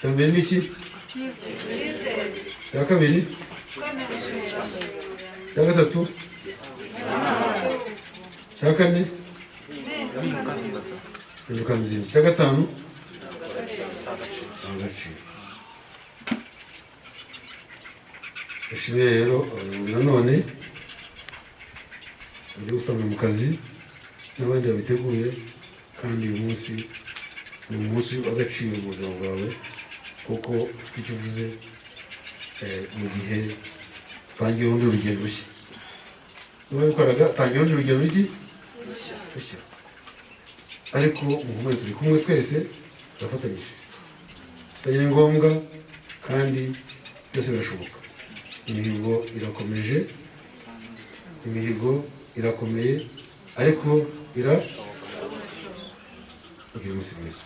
Icya mbere ni iki? Icya kabiri? Icya gatatu? Icya kane? Impinduka nziza. Icya gatanu? Agaciro. Dushimire rero abayobozi nanone bari gusanga mu kazi n'abandi babiteguye, kandi uyu munsi ni umunsi w'agaciro mu buzima bwawe, kuko ufite icyo uvuze mu gihe utangiye urundi rugendo rushya. Niba wabikoraga, tangira urundi rugendo rushya, ariko muhumure, turi kumwe twese, turafatanyije. Ni ngombwa kandi byose birashoboka. Imihigo irakomeje, imihigo irakomeye, ariko ira ugira umunsi mwiza.